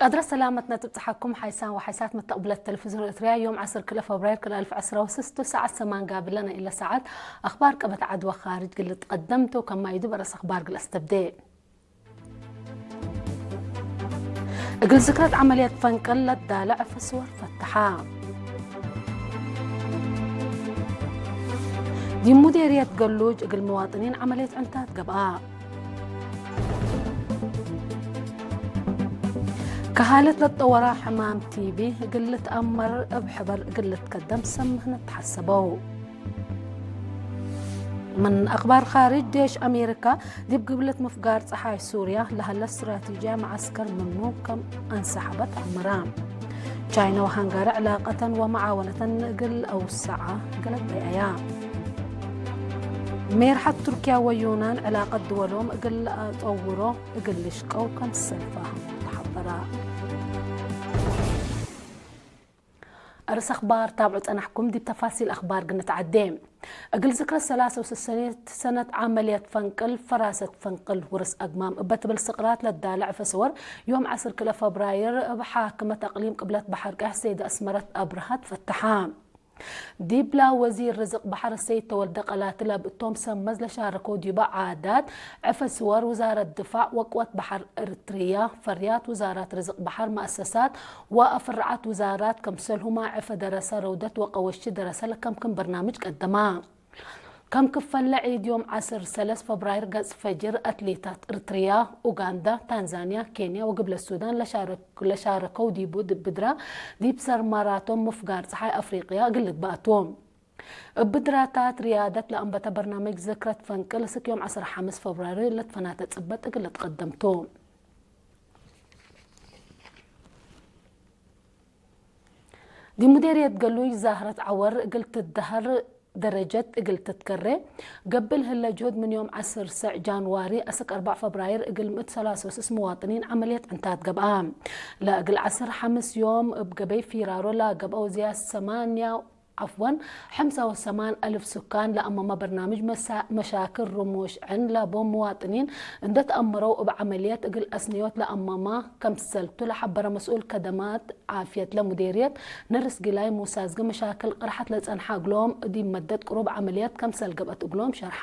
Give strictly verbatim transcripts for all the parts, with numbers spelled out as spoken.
አድረ ሰላመትነ ትብጽሐኩም ሓይሳን ወሓይሳት መተቅብለት ተለፍዝዮን ኤረትርያ፣ ዮም ዐስር ክልኤ ፈብራይር ክልኤ አልፍ ዕስራ ወስልስ ሰዓት ሰማን ጋብለነ። እለ ሰዓት አኽባር ቀበት ዐድ ወኻርጅ ግልት ቀደምቱ ከማይዱ በረስ አኽባር ግል አስተብዴ። እግል ዝክረት ዐመልየት ፈንቅል ለዳለ ዕፈ ስወር ፈተሐ። ዲብ ሙዴርየት ገሉጅ እግል መዋጥኒን ዐመልየት ዕንታት ገብአ። ከሃለት ለትጠወራ ሕማም ቲቢ እግል ልትአመር እብ ሕበር እግል ልትከደም ሰብ ምህነት ተሐሰበው። ምን አክባር ካርጅ፣ ዴሽ አሜሪካ ዲብ ግብለት ምፍጋር ጸሓይ ሱርያ ለሀለ እስትራቲጅያ መዓስከር ምኑ ከም አንሰሐበት አመረ። ቻይና ወሃንጋሪ ዕላቀተን ወመዓወነተን እግል አውሰዓ ገለጽ በይአያ። ሜርሐት ቱርክያ ወዩናን ዕላቀት ድወሎም እግል አጠውሮ እግል ልሽቀው ከምሰል ፋህም ተሐበረ። አርስ አኽባር ታብዑ ጸናሕኩም፣ ዲብ ተፋሲል አኽባር ግንትዓዴ። እግል ዝክረ ሰላሰ ወስሰኒት ሰነት ዐመልየት ፈንቅል ፈራሰት ፈንቅል ውርስ አግማም እበ ትብል ስቅራት ለዳለ ዕፈ ስወር፣ ዮም ዐስር ክልኤ ፈብራይር እብ ሓክመት አቅሊም ቅብለት በሐር ቀሕ ሰይድ አስመረት አብርሃ ትፈተሐ። ዲብላ ወዚር ርዝቅ በሐር ሰይድ ተወልደ ቀላቲ ለብእቶም ሰመዝ ለሻረከው ዲበ ዓዳት፣ ዕፈ ስወር ውዛረት ድፋዕ ወቅወት በሐር እርትርያ፣ ፈርያት ውዛራት ርዝቅ በሐር መአሰሳት ወአፍርዓት ውዛራት፣ ከምሰልሁማ ዕፈ ደረሰ ረውደት ወቀወሺ ደረሰ ለከምክም በርናምጅ ቀደማ። ከም ክፈለ ዒድ ዮም ዐስር ሰለስ ፈብራይር ገጽ ፈጅር አትሌታት እርትርያ፣ ኡጋንዳ፣ ታንዛንያ፣ ኬንያ ወግብለት ሱዳን ለሻረክ-፣ ለሻረከው ዲቡ ድብድራ ዲብ ሰር ማራቶን ምፍጋር ጸሓይ አፍሪቅያ እግል ልግባእ ቱ። እብ ብድራታት ርያደት ለአንበተ በርናምጅ ዝክረት ፈንቅል እስክ ዮም ዐስር ሐምስ ፈብራሪ ለትፈናተ ጽበጥ እግል ልትቀደም ቱ። ዲብ ሙዴርየት ገሉይ ዛህረት ዐወር እግል ትደሀር ደረጀት እግል ትትከሬ ገብእ ለህለ ጅሁድ ምን ዮም ዐስር ሰዕ ጃንዋሪ አስክ አርበዕ ፈብራይር እግል ምእት ሰላስ ወስስ መዋጥኒን ዐመልየት ዕንታት ገብአ። ለእግል ዐስር ሐምስ ዮም እብ ገበይ ፊራሮ ለገብአው ዝያድ ሰማንያ ዐፍወን፣ ሐምሳ ወሰማን አልፍ ሱካን ለአመመ በርናምጅ መሳ-፣ መሻክል ርሙሽ ዕን ለቦም መዋጥኒን እንደ ተአመረው እብ ዐመልየት እግል አስንዮት ለአመመ ከምሰልቱ ለሐበረ መስኡል ከደማት ዓፍየት ለሙዴርየት ነርስ ጊላይ ሙሳዝጊ መሻክል ቅርሐት ለጸንሐ እግሎም ዲብ መደት ቅሩብ ዐመልየት ከምሰል ገብአት እግሎም ሸርሐ።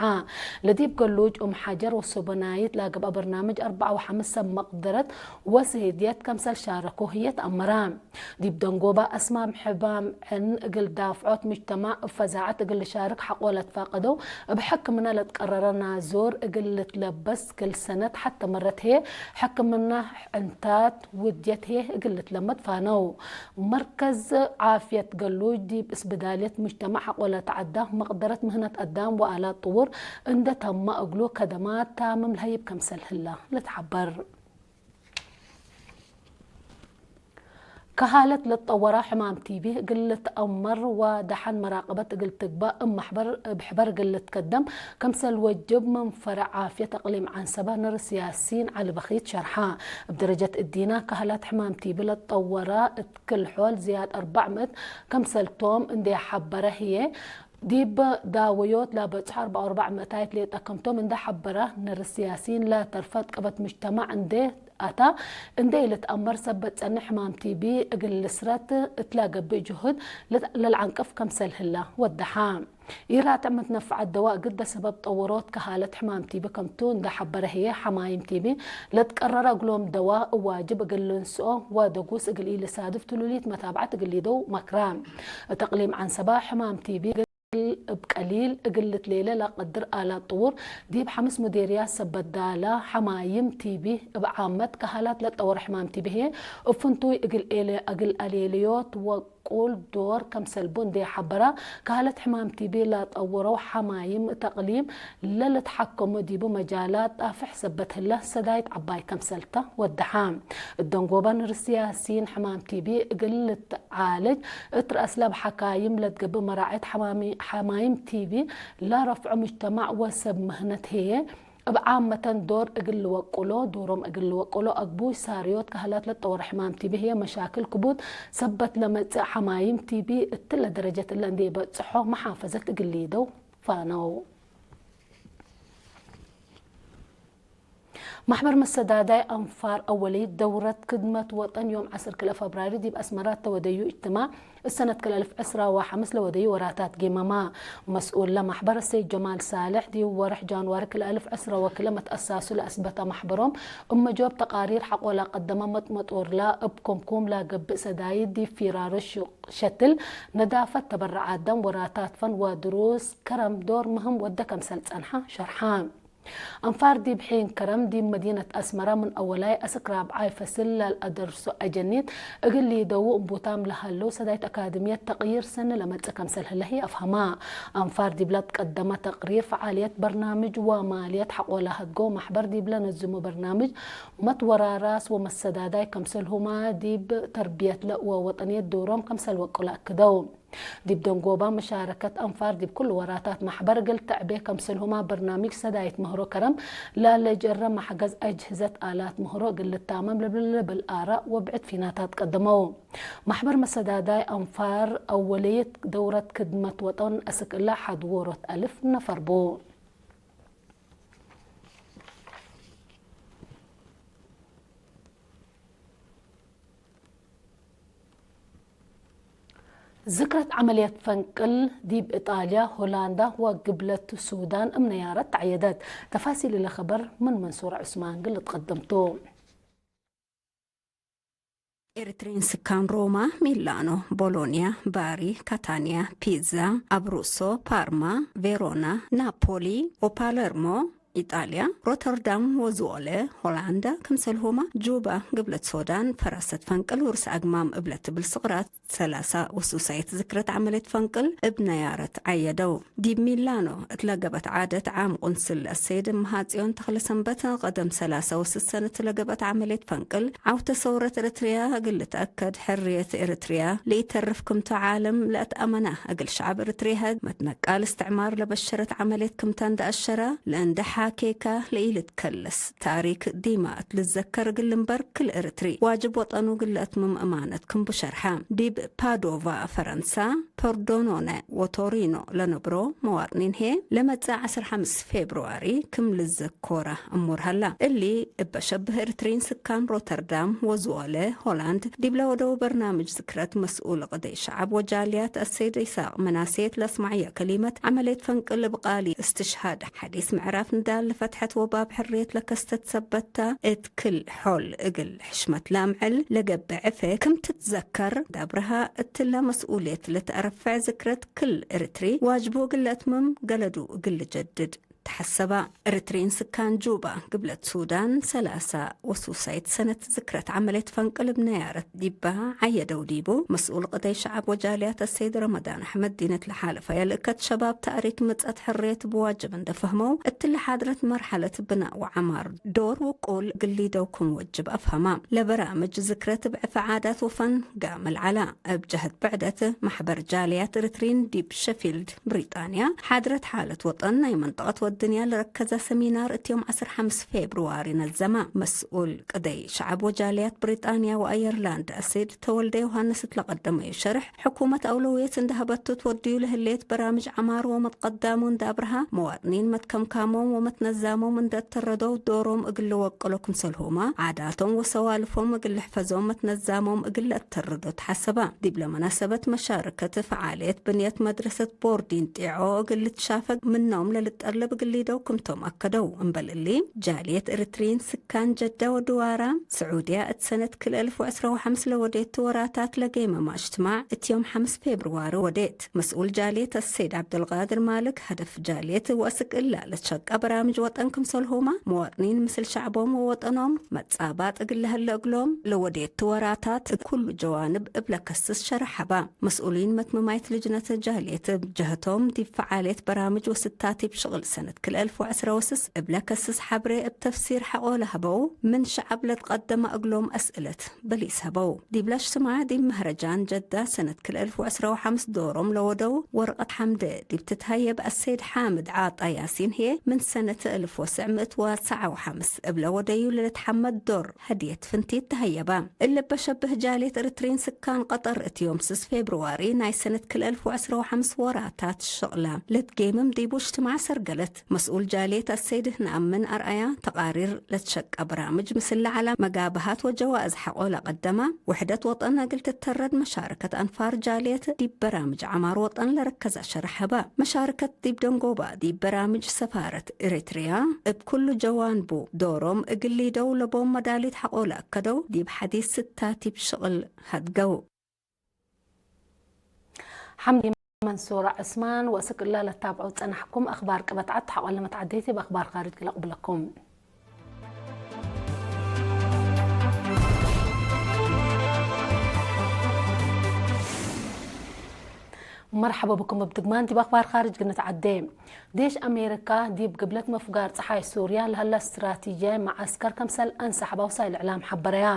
ለዲብ ገሉጅ ኡም ሐጀር ወሶበናይት ለገብአ በርናምጅ አርበዓ ወሐምስ ሰብ መቅደረት ወስህድየት ከምሰል ሻረኮ ህዬ ተአመረ። ዲብ ደንጎበ አስማም ሕማም ዕን እግል ዳፍዖት ሙጅተማዕ እብ ፈዛዐት እግል ልሻርክ ሐቆ ለትፋቀደው፣ እብ ሕክምነ ለትቀረረ ናዞር እግል ልትለበስ ክል ሰነት ሐቴ መረት ህዬ ሕክምነ ዕንታት ውድየት ህዬ እግል ልትለመድ ፋነው። መርከዝ ዓፍየት ገሉጅ ዲብ እስብዳልየት ሙጅተማዕ ሐቆ ለተዐዳ መቅደረት ምህነት አዳም ወአላት ጥውር እንደ ተመ እግሉ ከደማት ታምም ለሀይብ ከምሰል ህላ ልትሐበር። ከሃለት ለትጠወረ ሕማም ቲቢ እግል ልትአመር ወደሐን መራቀበት እግል ትግበእ እብ መሕበር፣ እብ ሕበር እግል ልትከደም ከምሰል ወጅብ ምን ፈርዕ ዓፍየት አቅሊም ዐንሰበ ንርስ ያሲን ዐሊ በኺት ሸርሐ። እብ ደረጀት እዲነ ከሃለት ሕማም ቲቢ ለትጠወረ እት ክል ሖል ዝያድ አርበዕ ምእት ከምሰልቶም እንዴ ሐበረ ህዬ፣ ዲብ ዳወዮት ለበጽሖ አርበዕ ወአርበዕ ምእታይት ሌጠ ክምቶም እንደ ሐበረ፣ ነርስ ያሲን ለተርፈት ቀበት ሙጅተማዕ እንዴ አታ፣ እንዴ ኢልትአመር ሰበት ጸንሕ ሕማም ቲቢ እግል ልስረት እት ለገብእ ጅሁድ ለልዐንቅፍ ከምሰል ህለ ወደሐ። ኢራትዕ መትነፍዐት ደዋ እግደ ሰበብ ጠወሮት ከሃለት ሕማም ቲቢ ከምቱ እንደ ሐበረ ህዬ፣ ሐማይም ቲቢ ለትቀረረ እግሎም ደዋ እብ ዋጅብ እግል ልንስኦ ወደጉስ እግል ኢልሳድፍ ትሉሊት መታብዐት እግል ሊደው መክረ። እት አቅሊም ዐንሰበ ሕማም ቲቢ እብ ቀሊል እግል ልትሌለ ለቀድር አላት ጥውር ዲብ ሐምስ ሙዴርያት ሰበት ዳለ ሐማይም ቲቢ እብ ዓመት ከሃላት ለትጠወረ ሕማም ቲቢ ህዬ እብ ፍንቱይ እግል ኤለ-፣ እግል አሌልዮት ወቁል ዶር ከምሰልቡ እንዴ ሐበረ፣ ከሃለት ሕማም ቲቢ ለጠወረው ሐማይም እት አቅሊም ለልትሐከሙ ዲቡ መጃላት ጣፍሕ ሰበት ህለ ሰዳይት ዐባይ ከምሰልተ ወደሐ። እት ደንጎበ ንርስ ያሲን ሕማም ቲቢ እግል ልትዓለጅ እት ረአስለ እብ ሐካይም ለትገብእ መራዐት ሐማሚ-፣ ሐማይም ቲቢ ለረፍዖ ሙጅተማዕ ወሰብ ምህነት ህዬ እብ ዓመተን ዶር እግል ልወቅሎ፣ ዶሮም እግል ልወቅሎ አግቡይ ሳርዮት ከሀላት ለትጠወረ ሕማም ቲቢ ህዬ መሻክል ክቡድ ሰበት ለመጽእ ሐማይም ቲቢ እትለ ደረጀት እለ እንዴ ኢበጽሖ መሓፈዘት እግል ሊደው ፋነው። ማሕበር መሰዳዳይ አንፋር አወልይት ደውረት ክድመት ወጠን ዮም ዐስር ክልኤ ፈብራሪ ዲብ አስመራ ተወደዩ እጅትማዕ፣ እሰነት ክልኤ አልፍ ዕስራ ወሐምስ ለወደዩ ወራታት ጌመማ። መስኡል ለማሕበር ሰይድ ጀማል ሳልሕ፣ ዲብ ወርሕ ጃንዋሪ ክልኤ አልፍ ዕስራ ወክልኤ መትአሳሱ ለአስበተ ማሕበሮም፣ እብ መጆብ ተቃሪር ሐቆ ላቀደመ መጥመጦርላ፣ እብ ኮምኩም ላገብእ ሰዳይት ዲብ ፊራሮ ሸትል፣ ነዳፈት፣ ተበረዓት ደም፣ ወራታት ፈን ወድሩስ ከረም ዶር ምህም ወደ ከምሰል ጸንሐ ሸርሐ። አንፋር ዲብ ሒን ከረም ዲብ መዲነት አስመረ ምን አወላይ አስክ ራብዓይ ፈስል ለልአደርሶ አጀኒት እግል ሊደዉ እምቡታም ለሀለው ሰዳይት አካድምየት ተቅይር ሰኒ ለመጽእ ከምሰል ህለ ህይ አፍሀማ። አንፋር ዲብ ለትቀደመ ተቅሪር ፈዓልየት በርናምጅ ወማልየት ሐቆ ለሀድጎ ማሕበር ዲብ ለነዝሙ በርናምጅ መትወራራስ ወመሰዳዳይ ከምሰልሁማ ዲብ ተርብየት ለእወ ወጠንየት ዶሮም ከምሰል ወቁ ለአክደው። ዲብ ደንጎባ መሻረከት አንፋር ዲብ ኩሉ ወራታት ማሕበር እግል ተዕቤ ከምሰልሁማ በርናምጅ ሰዳይት ምህሮ ከረም ላለጀረ መሕገዝ አጅህዘት አላት ምህሮ እግል ልታመም ለብል ልብል አራእ ወብዕድ ፊናታት ቀደመው። ማሕበር መሰዳዳይ አንፋር አወልይት ደውረት ክድመት ወጠን አስክ እለ ሐድ ዎሮት አልፍ ነፈር ቡ። ዝክረት ዐመልየት ፈንቅል ዲብ ኢጣልያ፣ ሆላንዳ ወግብለት ሱዳን እብ ነያረት ተዐየደት። ተፋሲል እለ ኸበር ምን መንሱር ዑስማን እግል ልትቀደም ቱ። ኤሪትሪን ስካን ሮማ፣ ሚላኖ፣ ቦሎንያ፣ ባሪ፣ ካታንያ፣ ፒዛ፣ አብሩሶ፣ ፓርማ፣ ቬሮና፣ ናፖሊ ወፓለርሞ፣ ኢጣልያ፣ ሮተርዳም ወዝዎለ፣ ሆላንዳ፣ ክምሰልሁመ ጁባ፣ ግብለት ሶዳን፣ ፈራሰት ፈንቅል ውርስ አግማም እብለ ትብል ስቅራት ሰላሳ ወሱሳይት ዝክረት ዐመልየት ፈንቅል እብ ነያረት ዐየደው። ዲብ ሚላኖ እት ለገበት ዓደት ዓም ቁንስል አሰይድ እምሃጽዮን ተክለሰንበት፣ ቀደም ሰላሳ ወስስ ሰነት ለገበት ዐመልየት ፈንቅል፣ ዐውተ ሰውረት ኤረትርያ እግል ልትአከድ፣ ሕርየት ኤረትርያ ለኢተርፍ ክምቱ ዓለም ለአትአመነ፣ እግል ሸዐብ ኤረትርያ መትነቃል እስትዕማር ለበሸረት ዐመልየት ክምተ እንደ አሸረ፣ ለእንደ ሓኬከ ለኢልትከለስ ታሪክ ዲማ እት ልዘከር እግል ልንበር፣ ክል ኤረትሪ ዋጅብ ወጠኑ እግል ለአትምም እማነት ክም ቡ ሸርሐ። ዲብ ፓዶቫ ፈረንሳ፣ ፖርዶኖነ ወቶሪኖ ለነብሮ መዋጥኒን ህዬ፣ ለመጽእ ዐስር ሐምስ ፌብርዋሪ ክም ልዘኮረ እሙር ሀላ። እሊ እበ ሸብህ ኤሪትሪን ስካን ሮተርዳም ወዝዋለ ሆላንድ ዲብለ ወደው በርናምጅ ዝክረት መስኡል ቅደይ ሸዐብ ወጃልያት አሰይድ ኢሳቅ መናሴት ለአስማዕየ ከሊመት ዐመልየት ፈንቅል እብ ቃሊ እስትሽሃድ ሐዲስ ምዕራፍ ንዳል ለፈትሐት ወባብ ሕርየት ለከስተት ሰበት ተ። እት ክል ሖል እግል ሕሽመት ለአምዕል ለገብእ ዕፌ ክም ትትዘከር፣ ዳብረሃ እትለ መስኡልየት ለተአረፍዕ ዝክረት ክል ኤሪትሪ ዋጅቡ እግል ለአትምም ገለዱ እግል ልጀድድ ተሐሰባ። ኤሪትሪን ስካን ጁባ፣ ግብለት ሱዳን፣ ሰላሳ ወሱሳይት ሰነት ዝክረት ዐመልየት ፈንቅል እብ ነያረት ዲባ ዐየደው ዲቡ፣ መስኡል ቅደይ ሸዐብ ወጃልያት አሰይድ ረመዳን አሕመድ ዲነት ለሓለፈ የልእከት ሸባብ ታእሪክ ምጸት ሕርየት ብዋጅብ እንደ ፈህመው፣ እትለ ሓድረት መርሐለት ብናእ ወዐማር ዶር ውቁል እግል ሊደው ክም ወጅብ አፍሀማ። ለበራምጅ ዝክረት እብ ዕፈ ዓዳት ወፈን ጋምል ዐላ። እብ ጀህት ብዕደት፣ ማሕበር ጃልያት ኤሪትሪን ዲብ ሸፊልድ ብሪጣንያ፣ ሓድረት ሓለት ወጠን ናይ መንጠቀት ወድንያ ለረከዘ ሰሚናር እት ዮም ዐስር ሐምስ ፌብርዋሪ ነዘመ። መስኡል ቅደይ ሸዐብ ወጃልያት ብሪጣንያ ወአየርላንድ አሰይድ ተወልደ ዮሃንስ እት ለቀደመዩ ሸርሕ፣ ሕኩመት አውለውየት እንደ ሀበቱ ትወድዩ ለህሌት በራምጅ ዐማር ወመትቀዳሙ እንደ አብርሃ፣ መዋጥኒን መትከምካሞም ወመትነዛሞም እንደ እተረደው ዶሮም እግል ልወቅሎ ክምሰልሁመ፣ ዓዳቶም ወሰዋልፎም እግል ልሕፈዞም መትነዛሞም እግል ለእተርዶ ተሐሰበ። ዲብለ መናሰበት መሻረከት ፈዓልየት ብንየት መድረሰት ቦርዲን ጢዖ እግል ልትሻፈግ ምኖም ለልጠለብ እግል ሊደው ክምቶም አከደው። እምበል እሊ፣ ጃልየት ኤሪትሪን ስካን ጀደ ወድዋራ፣ ስዑድያ እት ሰነት ክልኤ አልፍ ወዕስራ ወሐምስ ለወዴቱ ወራታት ለጌመ ማጅትማዕ እት ዮም ሐምስ ፌብርዋሪ ወዴት። መስኡል ጃልየት አሰይድ ዐብደልቃድር ማልክ፣ ሀደፍ ጃልየት ወአስክ እላ ለትሸቀ በራምጅ ወጠን ክምሰልሁመ፣ መዋጥኒን ምስል ሸዕቦም ወወጠኖም መጻባጥ እግል ለሀለ እግሎም፣ ለወዴቱ ወራታት እብ ኩሉ ጀዋንብ እብ ለከስስ ሸርሕ ሀባ። መስኡሊን መትመማይት ልጅነት ጃልየት እብ ጀህቶም፣ ዲብ ፈዓልየት በራምጅ ወስታት እብ ሽቅል ሰነት ክልኤ አልፍ ወዕስራ ወስስ እብ ለከስስ ሐብሬ እብ ተፍሲር ሐቆ ለሀበው፣ ምን ሸዐብ ለትቀደመ እግሎም አስእለት በሊስ ሀበው። ዲብለ እጅትማዕ ዲብ መህረጃን ጀዳ ሰነት ክልኤ አልፍ ወዕስራ ወሐምስ ዶሮም ለወደው ወርቀት ሐምደ ዲብ ትትሀየብ አሰይድ ሓምድ ዓጣ ያሲን ህዬ፣ ምን ሰነት አልፍ ወትሰዕ ምእት ወሰብዓ ወሐምስ እብ ለወደዩ ለልትሐመድ ዶር ሀድየት ፍንቲት ተሀየባ። እሊ እበ ሸብህ ጃልየት ኤሪትሪን ስካን ቀጠር እት ዮም ስስ ፌብርዋሪ ናይ ሰነት ክልኤ አልፍ ወዕስራ ወሐምስ ወራታት ሽቅላ ለትጌምም ዲቡ እጅትማዕ ሰርገለት። መስኡል ጃልየት አሰይድ ነአምን አርአያ፣ ተቃሪር ለትሸቀ በራምጅ ምስል ለዐላ መጋብሃት ወጀዋእዝ ሐቆ ለቀደማ፣ ውሕደት ወጠን እግል ትተረድ መሻረከት አንፋር ጃልየት ዲብ በራምጅ ዐማር ወጠን ለረከዘ ሸርሕ ሀበ። መሻረከት ዲብ ደንጎባ ዲብ በራምጅ ሰፋረት ኤረትርያ እብ ኩሉ ጀዋንቡ ዶሮም እግል ሊደው ለቦም መዳሊት ሐቆ ለአከደው ዲብ ሐዲስ ስታቲብ ሽቅል ሀድገው። ሐምድ መንሱር ዑስማን ወእስክ እለ ለታብዖ ጸናሕኩም አኽባር ቅበት ዐድ ሐቆለ መትዓደይቲ በአኽባር ካርጅ ግለቅብለኩም። መርሐበ ብኩም እብ ድግማን ዲብ አኽባር ካርጅ ግንትዓዴ። ዴሽ አሜሪካ ዲብ ግብለት ምፍጋር ጸሓይ ሱርያ ለሀለ ስትራቲጅያይ መዓስከር ከምሰል አንሰሐበ ወሳይል እዕላም ሐበረያ።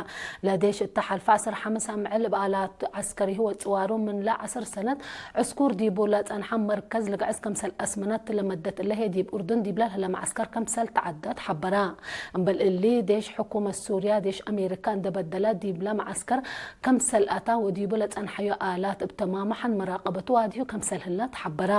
ለዴሽ እተ ሐልፈ ዐስር ሐምስ አምዕል እብ አላት ዐስከሪሁ ወጽዋሩ ምንለ ዐስር ሰነት ዕስኩር ዲቡ ለጸንሐ መርከዝ ልግዕዝ ከምሰል አስመነት ለመደት እለ ህዬ ዲብ ኡርዱን ዲብለ ለሀለ መዓስከር ከምሰል ተዐደት ሐበረ። እምበል እሊ ዴሽ ሕኩመት ሱርያ ዴሽ አሜሪካ እንደ በደለ ዲብለ መዓስከር ከምሰል አታ ወዲቡ ለጸንሐዮ አላት እብ ተማመ ሐን መራቀበቱ ዋድዩ ከምሰል ህለ ተሐበረ።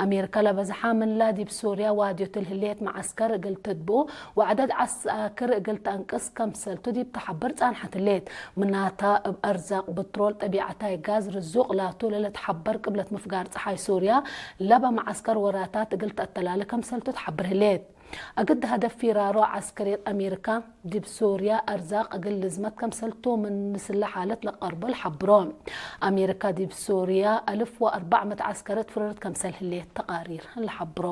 አሜሪካ ለበዝሐ ምንላ ዲብ ሱርያ ዋድዮቱ ለህሌት መዓስከር እግል ትድብኡ ወዐደድ ዐሳክር እግል ተአንቅስ ከምሰልቱ ዲብ ተሐብር ጻንሐት ህሌት። ምናተ እብ አርዛቅ፣ ብትሮል፣ ጠቢዐታይ ጋዝ፣ ርዙቅ ላቱ ለልትሐበር ቅብለት ምፍጋር ጸሓይ ሱርያ ለበ መዓስከር ወራታት እግል ተአተላለ ከምሰልቱ ተሐብር ህሌት። አግድ ሀደፍ ፊራሮ ዐስከርየት አሜሪካ ዲብ ሱርያ አርዛቅ እግል ልዝመት ከምሰልቱ ምን ምስለ ሓለት ለቀርቦ ለሐብሮ። አሜሪካ ዲብ ሱርያ አልፍ ወአርበዕ ምእት ዐስከርየት ፍርርት ከምሰል ህሌት ተቃሪር ለሐብሮ።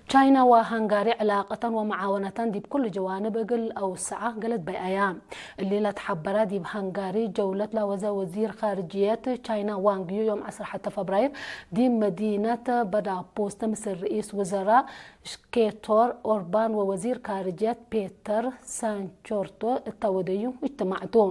ቻይና ወሃንጋሪ ዕላቀተን ወመዓወነተን ዲብ ኩሉ ጀዋንብ እግል አውሰዐ ገለድ በይአያ። እሊ ለትሐበረ ዲብ ሃንጋሪ ጀውለት ለወዘ ወዚር ካርጅየት ቻይና ዋንግ ዩ ዮም ዐስር ሐተ ፈብራይር ዲብ መዲነት በዳፖስት ምስል ርኢስ ውዘራ ኬቶር ኦርባን ወወዚር ካርጅየት ፔተር ሳንቾርቶ እተ ወደዩ እጅትማዕ ቱ።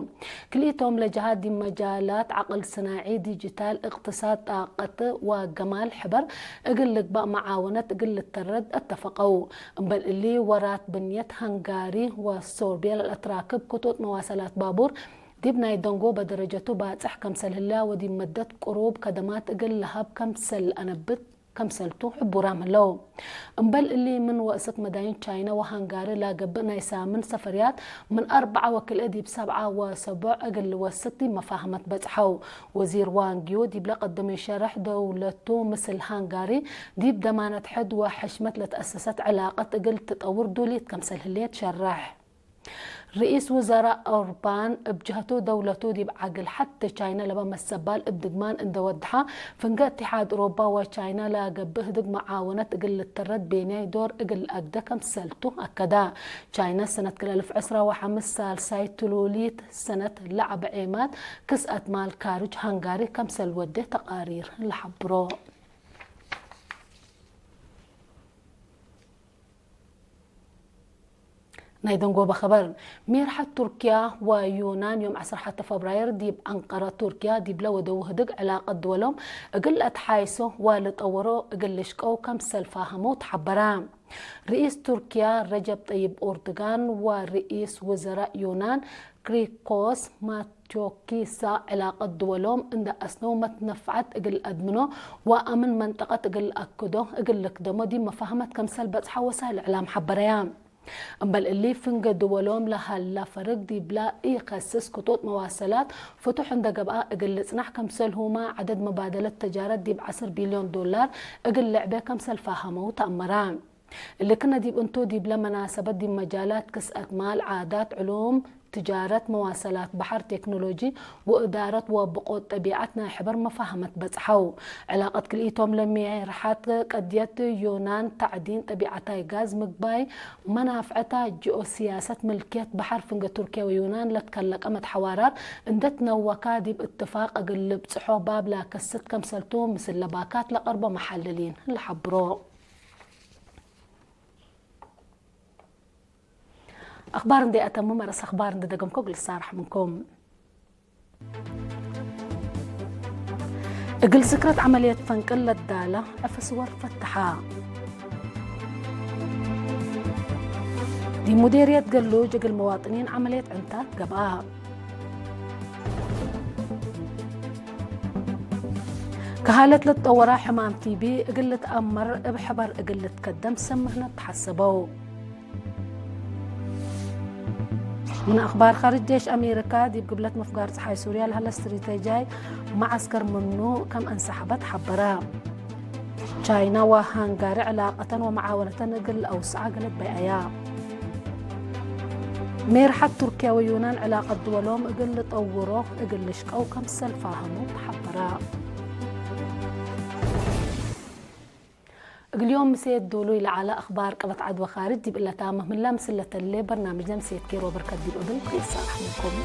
ክልኢቶም ለጀሃት ዲብ መጃላት ዐቅል ስናዒ፣ ዲጂታል፣ እቅትሳድ፣ ጣቀት ወአገማል ሕበር እግል ልግባእ መዓወነት እግል ልተረድ አተፈቀው። እምበል እሊ፣ ወራት ብንየት ሃንጋሪ ወሶርቢያ ለልአትራክብ ክጡጥ መዋሰላት ባቡር ዲብ ናይ ደንጎበ ደረጀቱ ባጽሕ ከምሰል ህለ ወዲብ መደት ቅሩብ ከደማት እግል ለሀብ ከምሰል ለአነብት ከምሰልቱ ሕቡራም ህለው። እምበል እሊ፣ ምን ወእስክ መዳይን ቻይና ወሃንጋሪ ለገብእ ናይ ሳምን ሰፈርያት ምን አርበዐ ወክልኤ ዲብ ሰብዐ ወሰቦዕ እግል ልወስክ ዲብ መፋህመት በጽሐው። ወዚር ዋንግ ዩ ዲብለ ቀደመዩ ሸርሕ፣ ደውለቱ ምስል ሃንጋሪ ዲብ ደማነት ሕድ ወሕሽመት ለተአሰሰት ዕላቀት እግል ትጠውር ዱሊት ከምሰል ህሌት ሸረሕ። ርኢስ ውዘራእ ኦርባን እብ ጀህቱ፣ ደውለቱ ዲብ ዐግል ሐቴ ቻይና ለበ መሰባል እብ ድግማን እንዴ ወድሐ፣ ፍንጌ እትሓድ ኡሮባ ወቻይና ለገብእ ህድግ መዓወነት እግል ልተረድ ቤንያይ ዶር እግል ለአግደ ከምሰልቱ አከደ። ቻይና ሰነት ክል አልፍ ዕስራ ወሐምስ ሳልሳይ ትሉሊት ሰነት ለዐበ ዔማት ክስአት ማል ካርጅ ሃንጋሪ ከምሰል ወዴ ተቃሪር ለሐብሮ። ናይ ደንጎበ ኸበር። ሜርሐት ቱርክያ ወዩናን ዮም ዐስር ሐተ ፈብራይር ዲብ አንቀረ ቱርክያ ዲብለ ወደው ህድግ ዕላቀት ድወሎም እግል ለአትሓይሶ ወልጠወሮ እግል ልሽቀው ከምሰል ፋሀመው ተሐበረ። ርኢስ ቱርክያ ረጀብ ጠይብ ኦርድጋን ወርኢስ ውዘራእ ዩናን ክሪኮስ ማቶኪሳ ዕላቀት ድወሎም እንደ አስነው መትነፍዐት እግል አድምኖ ወአምን መንጠቀት እግል አክዶ እግል ልክደሞ ዲብ መፋህመት ከምሰል በጽሐ ወሳይል እዕላም ሐበረያ። እምበል እሊ፣ ፍንጌ ድወሎም ለሀላ ፈርግ ዲብላ ኢከስስ ክጡጥ መዋሰላት ፍቱሕ እንደ ገብአ እግል ልጽናሕ፣ ከምሰልሁመ ዐደድ መባደለት ተጃረት ዲብ ዐስር ቢልዮን ዶላር እግል ልዕቤ ከምሰል ፋሀመው ተአመረ። እሊ ክነ ዲብ እንቱ፣ ዲብለ መናሰበት ዲብ መጃላት ክስአት ማል፣ ዓዳት፣ ዕሉም፣ ትጃረት፣ መዋሰላት በሐር፣ ቴክኖሎጂ ወእዳረት ወብቆት ጠቢዐት ናይ ሕበር መፋህመት በጽሐው። ዕላቀት ክልኢቶም ለሜርሐት ቀድየት ዩናን፣ ተዕዲን ጠቢዐታይ ጋዝ፣ ምግባይ መናፍዐታ፣ ጂኦሲያሰት፣ ምልክየት በሐር ፍንጌ ቱርክየ ወዩናን ለትከለቀመት ሐዋራር እንዴ ትነወካ፣ ዲብ እትፋቅ እግል ልብጽሖ ባብ ላከስት ከምሰልቱ ምስል ለባካት ለቀርቦ መሐልሊን ለሐብሮ። አኽባር እንዴ አተምም፣ አርእስ አኽባር እንዴ ደገምኮ እግል እሳርሕ ምንኩም። እግል ዝክረት ዐመልየት ፈንቅል ለዳላ ዕፍ ስወር ፈተሐ። ዲብ ሙዴርየት ገሉጅ እግል መዋጥኒን ዐመልየት ዕንታት ገብአ። ከሀለት ለትጠወራ ሕማም ቲቢ እግል ልትአመር እብ ሕበር እግል ልትከደም ሰብ ምህነት ተሐሰበው። ምን አክባር ካርጅ፣ ጄሽ አሜሪካ ዲብ ግብለት ምፍጋር ጸሓይ ሱርያ ለሀለ ስትራቴጃይ መዓስከር ምኑ ከም አንሰሐበት ሐበረ። ቻይና ወሃንጋሪ ዕላቀተን ወመዓወነተን እግል ለአውስዐ ገለድ በይዐያ። ሜርሐት ቱርክየ ወዩናን ዕላቀት ድወሎም እግል ልጠውሮ እግል ልሽቀው ከምሰል ፋሀሙ ተሐበረ። እግል ዮም ምሴት ዶሉይ ለዐለ አክባር ቀበት ዐድ ወካርጅ ዲብ እለ ታምህ ምንላ ምስል ለተሌ በርናምጅነ ምሴት ኬሮ በርከት ዲብ እብል ርኤሳ አሕመድኩም።